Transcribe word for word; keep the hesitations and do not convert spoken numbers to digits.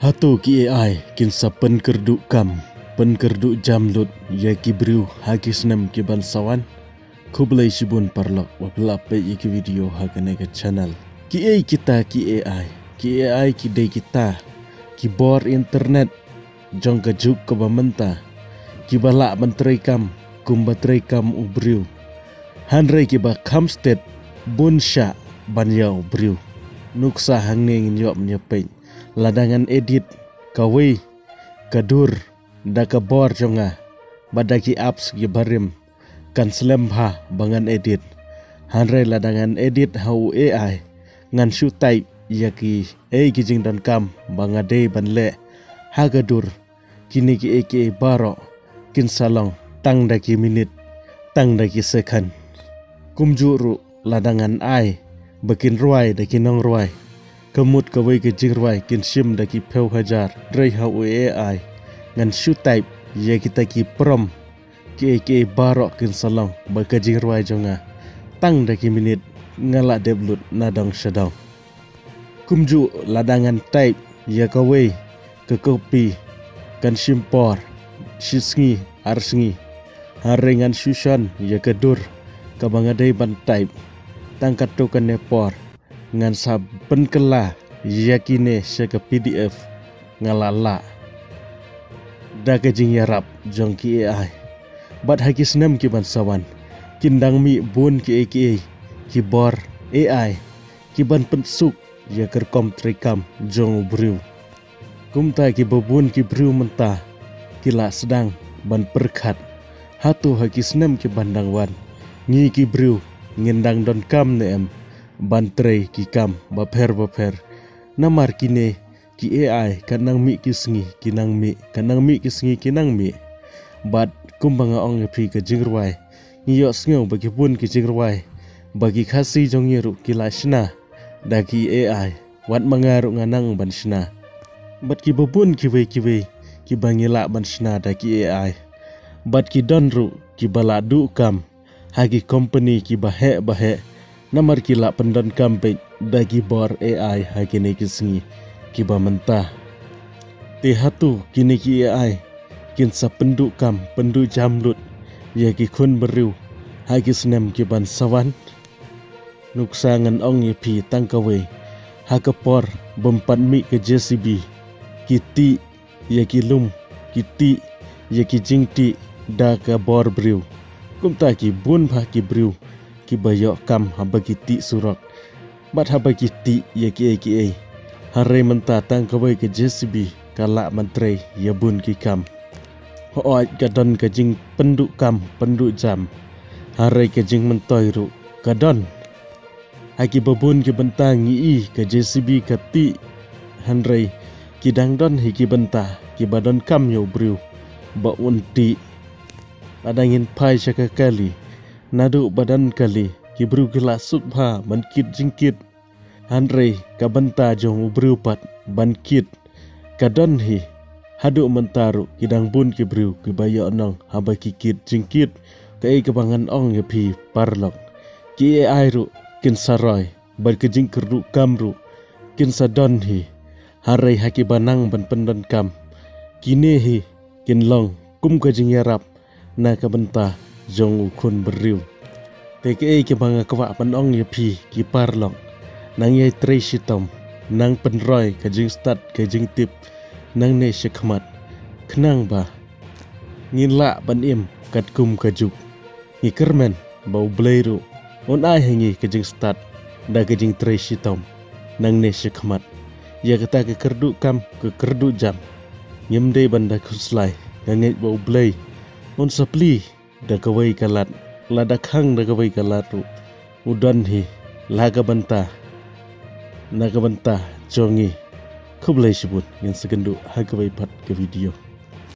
Hato ki A I kin sa pynkyrduh kam, pynkyrduh jam lut ïa ki briew ha ki snem ki ban sa wan? Khublei shibun paralok ba phi la peit ïa ki video ha kane ka channel. Kiei kita ki A I? Ki A I ki dei kita ki bor internet jong ka juk kaba mynta, kiba lah ban trei kam kumba trei kam u briew. Hynrei kiba kham stet bun shah ban ïa u briew. Nuksa hangne ngin ïoh ban ïa peit. Lada ngan edit kawei ka dur da ka bor jong nga bad da ki apps ki barim, kan slem bha ba ngan edit. Hynrei lada ngan edit ha u A I, ngan shu type ïa kiei ki jingdonkam ba nga dei ban leh ha ka dur. Kine kiei kiei baroh kin sa long tang da ki minit, tang da ki second. Kumjuh ruh lada ngan ai ba kin rwai da ki nongrwai, ka mut kawei ka jingrwai kin shim da ki phew hajar, hynrei ha u A I ngan shu type ïa kita ki prompt, kiei kiei baroh kin sa long bad ka jingrwai jong nga tang da ki minit, nga la dep lut na dong sha dong. Kumjuh lada ngan type ïa kawei ka copy, kan shim por shi sngi ar sngi. Hynrei ngan shu shon ïa ka dur kaba nga dei ban type, tang katto katne por ngan sa pynkylla ïa kine sha ka P D F, nga la lah da ka jingïarap jong ki A I. Bad ha ki snem ki ban sa wan, kin dang mih bun kiei kiei ki bor A I ki ban pynsuk ïa ka rukom trei kam jong u briew. Kumta kiba bun ki briew mynta ki la sdang ban pyrkhat, hato ha ki snem ki ban dang wan, ngi ki briew ngin dang donkam ne em ban trei ki kam bapher bapher? Namar kine ki A I, ka nang mih ki sngi ki nang mih, ka nang mih ki sngi ki nang mih. Bad kumba nga ong ïa phi, ka jingrwai, ngi ïohsngew ba ki bun ki jingrwai ba ki Khasi jong ngi ruh ki la shna da ki A I. Wat ma nga ruh nga nang ban shna. Bad kiba bun kiwei kiwei kiba ngi lah ban shna da ki A I. Bad ki don ruh kiba la duh kam ha ki company kiba heh ba heh, namar ki lah pyndonkam beit da ki bor A I ha kine ki sngi kiba mynta. Te hato kine ki A I kin sa pynduh kam, pynduh jam lut ïa ki khun briew ha ki snem ki ban sa wan? Nuksa, ngan ong ïa phi tang kawei, ha ka por bym pat mih ka J C B, ki tih ïa ki lum, ki tih ïa ki jingtih da ka bor briew. Kumta ki bun bha ki briew kiba ïoh kam haba ki tih surok bad haba ki tih ïa kiei kiei. Hynrei mynta tang kawei ka J C B ka lah ban trei ïa bun ki kam. Hooid, ka don ka jingpynduh kam pynduh jam, hynrei ka jingmyntoi ruh ka don. Ha kiba bun ki bynta ngi i ka J C B ka tih, hynrei ki dang don hi ki bynta kiba donkam ïa u briew ba un tih. Lada ngin phai sha ka kali, naduh ba don kali ki briew ki la suk bha ban kit jingkit. Hynrei ka bynta jong u briew pat ban kit ka don hi. Haduh mynta ruh ki dang bun ki briew kiba ïoh nong haba ki kit jingkit. Kaei kaba ngan ong ïa phi paralok, ki A I ruh kin sa roi bad ka jingkyrduh kam ruh kin sa don hi. Hynrei ha kiba nang ban pyndonkam, kine hi kin long kum ka jingïarap na ka bynta jong u khun briew. Te kaei kaba nga kwah ban ong ïa phi ki paralok, nang ïai trei shitom, nang pynroi ka jingstad ka jingtip nangne shakhmat, khnang ba ngin lah ban im katkum ka juk. Ngi kyrmen ba U Blei ruh un ai ha ngi ka jingstad da ka jingtrei shitom nangne shakhmat. Ïa kata ka kyrduh kam, ka kyrduh jam, ngim dei ban da khuslai. Nga ngeit ba U Blei un sa plie da kawei ka lad, lada khang da kawei ka lad ruh u don hi la ka bynta, na ka bynta jong ngi. Khublei shibun, ngin sa kynduh ha kawei pat ka video.